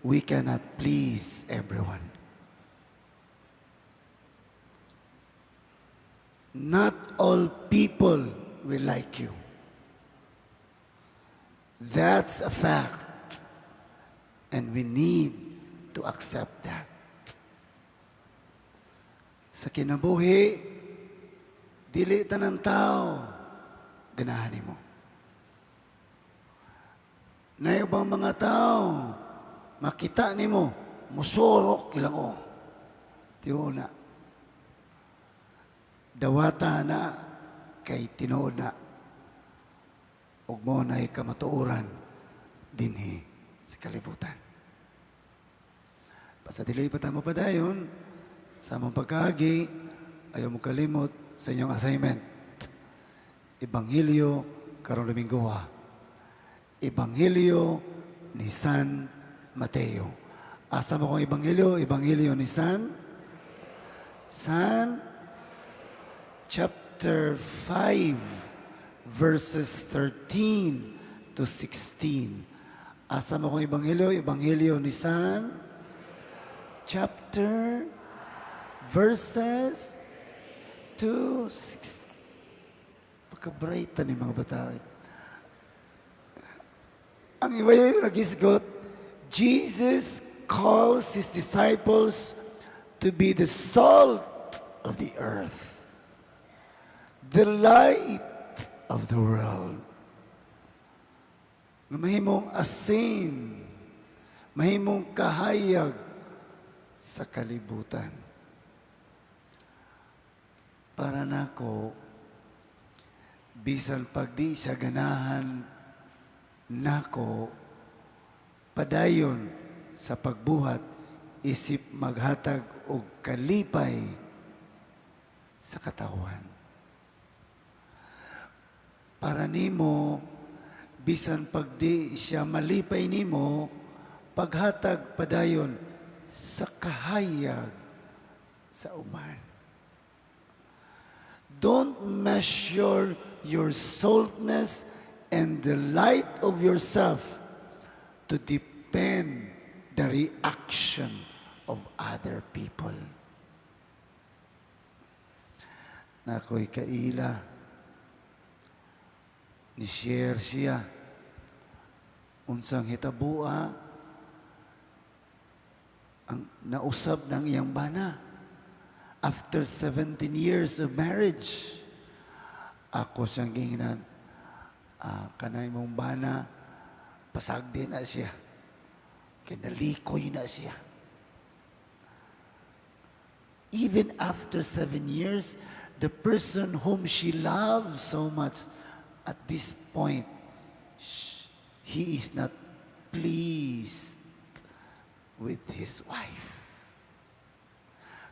We cannot please everyone. Not all people will like you. That's a fact. And we need to accept that. Sa kinabuhi, dili tanan tao ganahan nimo. Naay ubang mga tao, makita nimo, musurok ilang uo. Tinuod na. Dawata na kay tinuod na. Ug mao na'y kamatuoran dinhi sa kalibutan. Basta dili pa ta mopadayon sa among pagkaagi, ayaw mo kalimot sa inyong assignment. Ebanghelyo karong Domingo ha. Ebanghelyo ni San Mateo. Asa mo kong Ebanghelyo? Ebanghelyo ni San chapter 5 verses 13 to 16. Asa mo kong Ebanghelyo? Ebanghelyo ni San chapter verses to 16. Pagka-bright ni mga bata. Ang iba yung nagisgot, Jesus calls His disciples to be the salt of the earth, the light of the world. Nga mahimong asin, mahimong kahayag sa kalibutan. Para nako, bisan pag di siya ganahan nako, padayon sa pagbuhat isip maghatag og kalipay sa katawhan. Para nimo, bisan pag di siya malipay nimo, paghatag padayon sa kahayag sa uban. Don't measure your saltness and the light of yourself to depend the reaction of other people. Naa ko'y kaila, ni share siya unsang hitabua ang nausab ng iyang bana after 17 years of marriage. Ako siyang giingnan, "Kanay mong bana, pasagdi na siya. Kay nalikoy na siya." Even after 7 years, the person whom she loves so much, at this point, he is not pleased with his wife.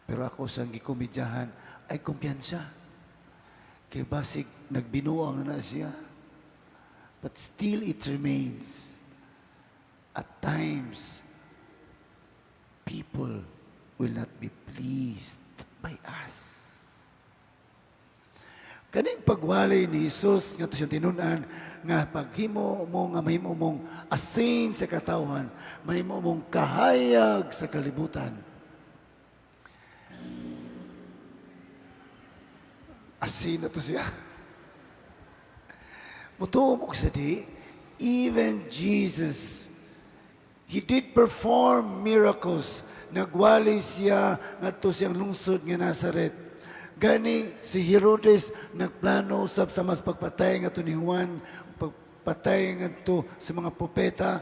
Pero ako siyang gikomedyahan, "Ay, kumpiyansa. Kay basig nagbinuang na siya." But still it remains. At times, people will not be pleased by us. Kaning pagwalay ni Jesus nga siyang tinun-an nga paghimo mo nga mahimo mong asin sa katawhan, mahimo mong kahayag sa kalibutan. Asin na to siya. Mutuo mo sa di, even Jesus, He did perform miracles. Nagwali siya ngadto siyang lungsod nga Nazaret. Gani si Herodes nagplano usab sa mas pagpatay ngadto ni Juan, pagpatay ngadto sa mga propeta.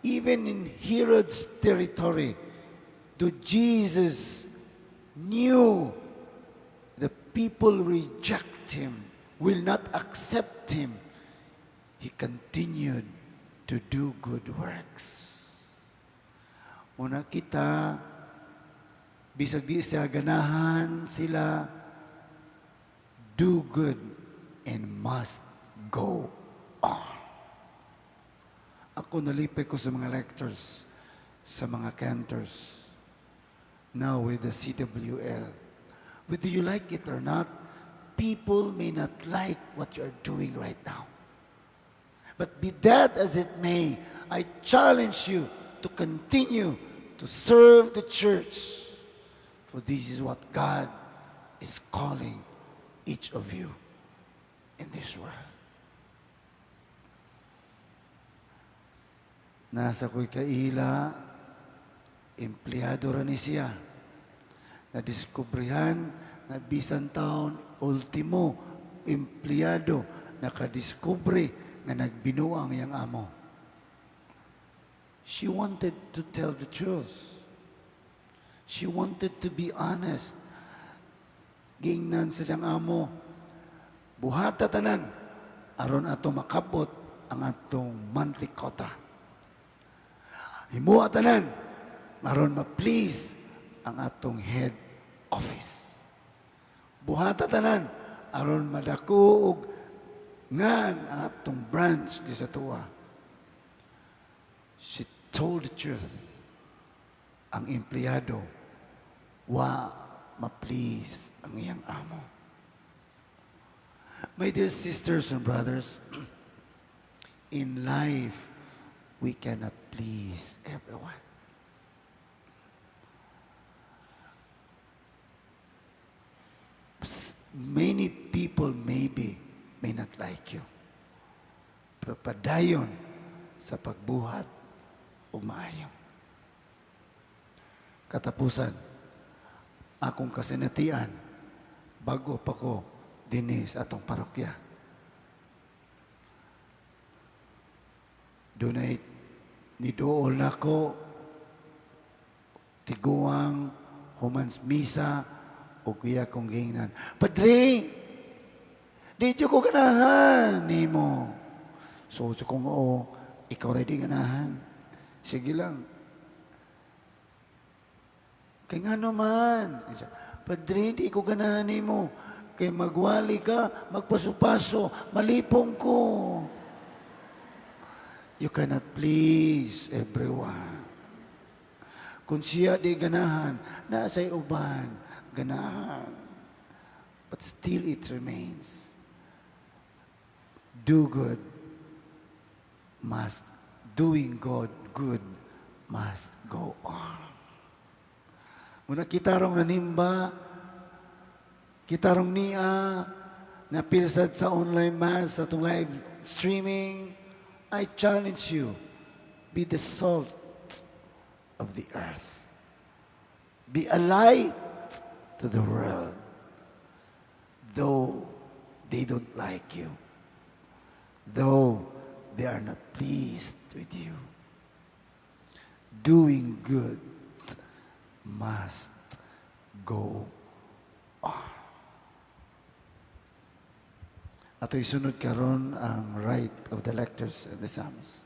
Even in Herod's territory, do Jesus knew the people reject him, will not accept him, he continued to do good works. Muna kita, bisag di siya ganahan sila, do good and must go on. Ako, nalipay ko sa mga lectors, sa mga cantors, now with the CWL. Whether you like it or not, people may not like what you are doing right now. But be that as it may, I challenge you to continue to serve the church. For this is what God is calling each of you in this world. Naa sa ko'y kaila, empleyado ra ni siya. Nadiskubrihan na bisan taon, ultimo, empleyado, nakadiskubre nga nagbinuang iyang amo. She wanted to tell the truth. She wanted to be honest. Giingnan sa siyang amo, "Buhata tanan, aron ato makabot ang atong monthly quota. Himua tanan, aron ma-please ang atong head office. Buhata tanan, aron madako og ngan ang atong branch di sa tuwa." She told the truth. Ang empleyado, wa ma-please ang iyang amo. My dear sisters and brothers, in life, we cannot please everyone. Many people maybe may not like you. Pero padayon sa pagbuhat og maayo. Katapusan, akong kasinatian, bago pa ko dinhi sa atong parokya. Dunay niduol nako tiguang human sa misa ug iya kong giingnan, "Padre, di jud ko ganahan nimo." So kung oo, ikaw ready ganahan. Sige lang. Kay ngano man? "Padre, di ko ganahan nimo. Kay magwali ka, magpaso-paso, malipong ko." You cannot please everyone. Kung siya di ganahan, naa say uban, ganahan. But still it remains. Do good must, doing God good must go on. Muna kita rong nanimba, kita rong nia, napilsad sa online mass, sa atong live streaming, I challenge you, be the salt of the earth. Be a light to the world. Though they don't like you, though they are not pleased with you, doing good must go on. Ato isunod karon ang rite of the lectors and the psalms.